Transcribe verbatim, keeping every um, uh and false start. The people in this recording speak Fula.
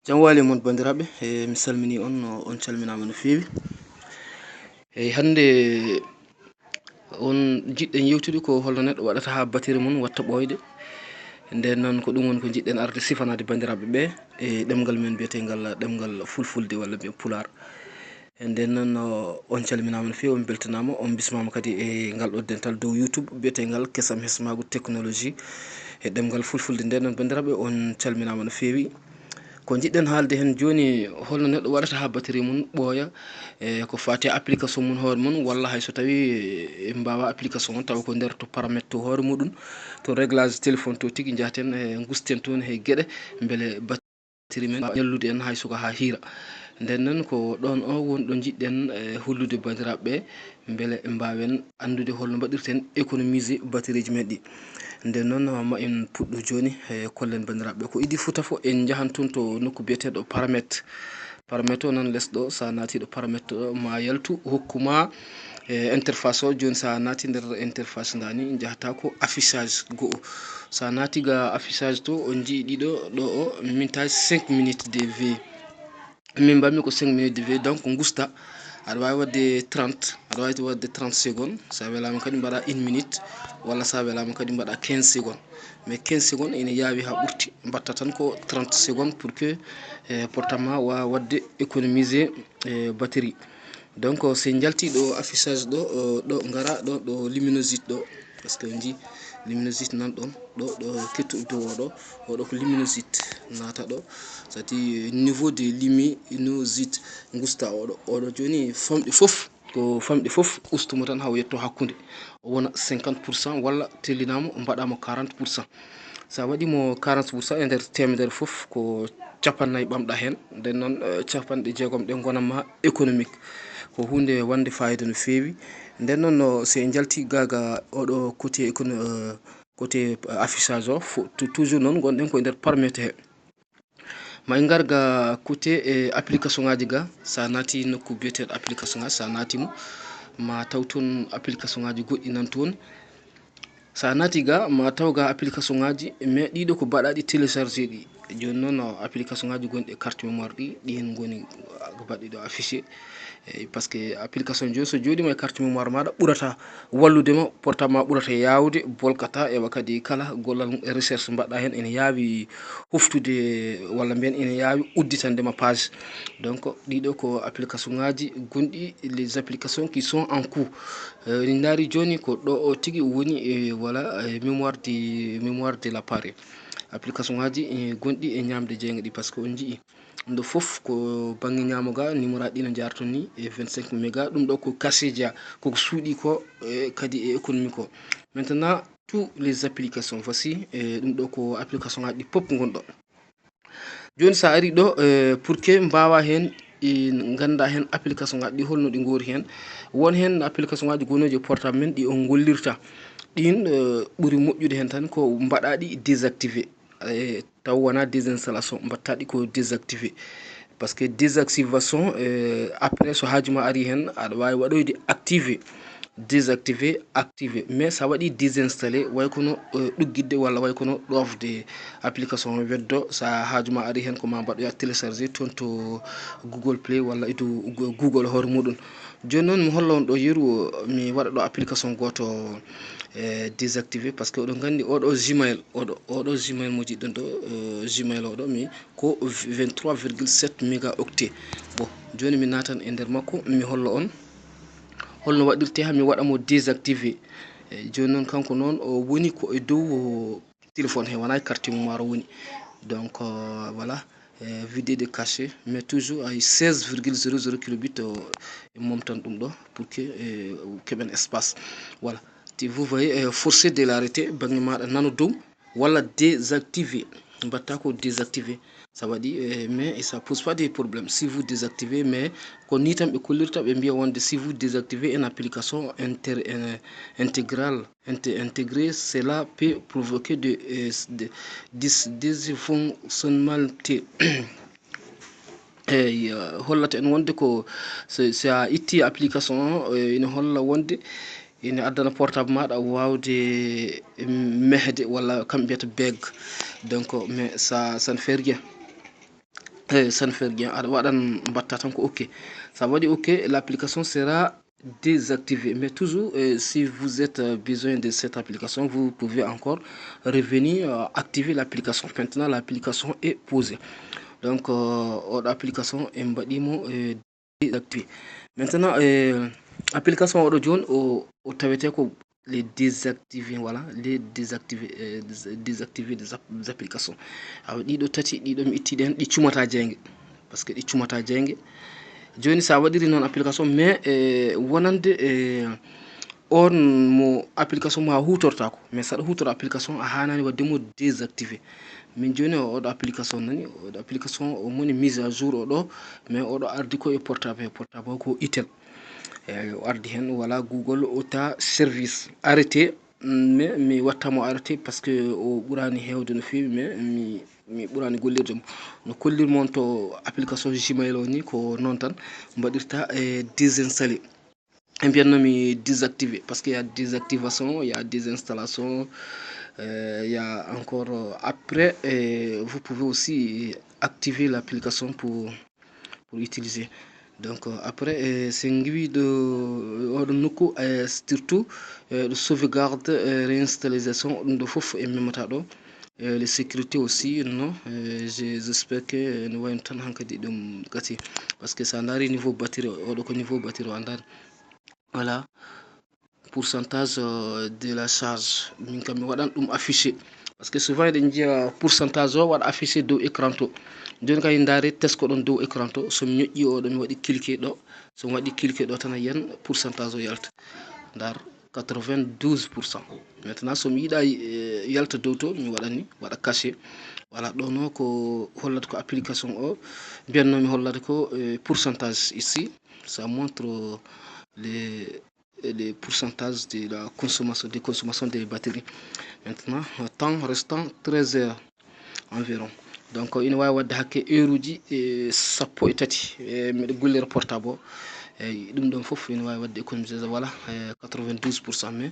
Jam waali e mon, banndiraaɓe, e mi salminii on, no, on calminaama no feewi. Eyi, hannde on njiɗɗen yewtude ko holno neɗɗo waɗata haa batiri mum watta ɓooyde. Nden noon, ko ɗum woni ko njiɗɗen arde sifanaade banndiraaɓe ɓe e ɗemngal men mbiyeteengal ɗemngal fulfulde walla mbiyen pulaar. E nden noon, o, on calminaama no feewi, on mbeltanaama, on mbismaama kadi e ngal ɗo dental dow YouTube mbiyeteengal Kesam Hesmaagu Technologie e ɗemngal fulfulde. Nden noon, banndiraaɓe, on calminaama no feewi. Ko njiɗɗen haalde heen jooni, holno neɗɗo waɗata haa batiri mum ɓooya, e ko faati e application mum hoore mum, walla hay so tawii en mbaawaa application on, tawa ko nder to paramètre to hoore muɗum, to réglage téléphone to tigi njahaten, e ngusten toon he geɗe, mbele batiri men ñallude en hay suka haa hiira. Nden noon, ko ɗoon o woni ɗo njiɗɗen, e, hollude banndiraaɓe ɓe, mbele mbaawen anndude holno mbaɗirten économiser batterie ji men ɗi. Nden noon, ma en puɗɗo jooni, e, kollen banndiraaɓe ɓe. Ko idii Fuuta fof, en njahan toon to nokku biyeteeɗo paramètre. Paramètre o nan les ɗo, so a naati ɗo paramètre ɗo, ma yaltu hokku ma, e, interface o. Jooni so a naati nder interface ndaa ni, njahata ko affichage go'o. So a naati ga affichage to, on njii ɗiɗo ɗo o, mintage cinq minutes de vie. Min mbaɗmi ko cinq minutes de vie, donc ngusta. Aɗa waawi waɗde trente, aɗa waawi waɗde trente secondes. So a welaama kadi mbaɗa une minute, walla so a welaama kadi mbaɗa quinze secondes. Mais quinze secondes ene yaawi haa ɓurti. Mbaɗta tan ko trente secondes pour que, eh, portable ma waawa waɗde économiser, eh, batterie. Donc, so en njaltii ɗo affichage ɗo, o, ɗo ngara ɗo, ɗo luminosité ɗo, parce que on njii luminosité nan ɗon, ɗo, ɗo kettu dow o ɗo, o ɗo ko luminosité naata ɗo, c'est-à-dire niveau de luminosité ngusta o ɗo, o ɗo jooni famɗi fof, ko famɗi fof ustu mo tan haa o yetto hakkunde, o wona cinquante pour cent walla tellinaama mbaɗaama quarante pour cent. So a waɗii mo quarante pour cent e nder teemedere fof, ko capannay ɓamɗa heen. Nden noon, eh, capanɗe jeegom ɗe ngonan ma économique. Ko huunde wonde faayiida no feewi. Nden noon, no, so en njaltii ga ga o ɗo côté écono-, eh, côté, eh, affichage o, fo-, tou-, toujours noon ngonɗen ko e nder paramètre he. Ma en ngar ga côté, eh, application ngaaji ga, so a naati nokku biyeteeɗo application ngaaji, so a naati mo, ma taw toon application ngaaji goɗɗi nan toon. So a naati ga, ma taw ga application ngaaji, mais ɗiɗo ko mbaɗaaɗi téléchargé ɗi. Jooni noon, o, application ngaaji gonɗi e carte mémoire ɗi, ɗi heen ngoni, uh, mbaɗɗi ɗo affiché. Eyi, parce que application jooni so jooɗiima e carte mémoire maaɗa, ɓurata wallude ma, portable ma ɓurata yaawde, bolkata, ewa kadi kala gollal recherche mbaɗɗa heen ene yaawi hoftude, walla mbiyen ene yaawi udditande ma page. Donc, ɗiɗo ko application ngaaji gonɗi, les applications qui sont en cours. Eh, en ndaari jooni ko ɗo o tigi woni, eh, voilà, eh, mémoire de, mémoire de l'appareil. Application ngaaji, eh, gonɗi e ñaamde jeynge ɗi, parce que on njii ɗum ɗo fof ko bannge ñaamo ga, numéro ɗi no njaarton ni e vingt-cinq méga. Ɗum ɗo ko cache ja, koko suuɗi ko, eh, kadi e économie ko. Maintenant, tous les applications, voici, eh, ɗum ɗo ko application ngaaji ɗi pop ngonɗo. Jooni, so a arii ɗo, eh, pour que mbaawa heen, eh, ngannda heen application ngaji ɗi, holno ɗi ngoori heen. Won heen application ngaji gonooji e portable men ɗi on ngollirta. Ɗiin, eh, ɓuri moƴƴude heen tan ko mbaɗa ɗi désactivé. Eh, taw wonaa désinstallation, mbaɗta ɗi ko désactivé. Parce que désactivation, eh, après, so haaju ma arii heen, aɗa waawi waɗoyde activé. Désactivé, activé. Mais so a waɗii désinstallé, way kono, eh, ɗuggitde walla way kono ɗoofde application o weddo. So a haaju ma arii heen, ko ma mbaɗoya téléchargé toon to Google Play walla e dow Gu-, Google hoore muɗum. Jooni noon, mi holla on ɗo yeru, mi waɗa ɗo application gooto, eh, désactivé, parce que oɗon nganndi oɗo Gmail, oɗo, oɗo Gmail mo njiɗɗon ɗo, eh, Gmail oɗo, mi ko vingt-trois virgule sept mégaoctets. Bon, jooni mi naatan e nder makko, mi holla on holno waɗirte haa mi waɗa mo désactivé. Eh, jooni noon, kanko noon, o woni ko e dow, o, téléphone he, wonaa e carte mémoire o woni. Donc, euh, voilà, eh, vidéo de cache, mais toujours ay seize virgule zéro zéro kilobit o, e momtan ɗum ɗo pour que, eh, keɓen espace. Voilà. Te vous voyez, eh, forcé de l'arrêter, bannge maaɗa nano dow, walla désactivé. Mbaɗta ko désactivé. Ça va dire, eh, mais ça pose pas de problème si vous désactivez, mais ko ni tan ɓe kollirta, ɓe mbiya wonde si vous désactivez une application inter-, eh, intégrale, inté-, intégrée, cela peut provoquer de, eh, de dys-, dysfonctionnalité. Eyi, eh, hollata en wonde ko so, so a itti application o, eh, ina holla wonde ina addana portable maaɗa waawde mehde walla kamɓe mbiyata bug. Donc, mais ça, ça ne fait rien. Eh, ça ne fait rien. Aɗa waɗan, mbatta tan ko ok. Sa waɗi ok, l'application sera désactivée. Mais toujours, eh, si vous êtes, euh, besoin de cette application, vous pouvez encore revenir, euh, activer l'application. Maintenant, l'application est posée. Donc, euh, oɗo application en mbaɗimo, eh, désactivé. Maintenant, eh, application oɗo joni o, o tawete ko les désactiver, voilà, les désactiver, eh, dés-, désactiver des app-, des applications. Awa ɗiɗo tati, ɗiɗo mi itti ɗen, ɗi cumata jeyge. Parce que ɗi cumata jeyge. Joni sa waɗiri noon application, mais, eh, wonande, eh, on mo application ma hutortako, mais saɗa hutora application a hanani waɗde mo désactivé. Min joni o oɗo application nani, oɗo application o moni mise à jour oɗo, mais oɗo ardi ko e portable, portable ko Itel. E, o ardi hen wala Google ota service arrêté, mais mi watta mo arrêté parce que o ɓurani hewde no fewi, mais mi, mi ɓurani gollirde mo. No kollirmi on to application Gmail o ni ko noon tan mbaɗirta e désinstallé. E mbiyatnomi désactivé, parce que y a désactivation, y a désinstallation, euh, y a encore, euh, après, euh, vous pouvez aussi activer l'application pour, pour utiliser. Donc, euh, après, euh, c'est une grille de, euh, oɗo nokku, euh, surtout, euh, de sauvegarde, euh, réinstallation, ɗum ɗo fof e memata ɗo. Euh, les sécurités aussi, non, euh, je, j'espère que, euh, no wayno tan hankadi ɗum gati. Parce que sa ndaari niveau batterie, oɗo ko niveau batterie o andaani. Voilà. Pourcentage, euh, de la charge. Min kam mi waɗan ɗum affiché. Parce que souvent eɗen njiya pourcentage o waɗa affiché dow écran to. Joni kay ndaare test ko ɗon dow écran to. So mi ñoƴƴi oɗo mi waɗi cliqué ɗo. So mi waɗi cliqué ɗo tan a yiyan pourcentage o yalta. Ndar quatre-vingt-douze pour cent. Maintenant so mi yiɗa, eh, yalta dow to mi waɗani, waɗa caché. Voilà, ɗo no ko hollata ko application o. Mbiyatno mi hollata ko, eh, pourcentage ici. Ça montre, euh, les, les pourcentages de la consommation, de consommation des batteries. Maintenant, euh, temps restant treize heures environ. Donc ina wawi wadde hakke heure uji, eh, sappo e tati, eh, miɗo gollira portable o. Eyyi, ɗum ɗon fof ina wawi wadde économisé, voilà, eh, quatre-vingt-douze pour cent, mais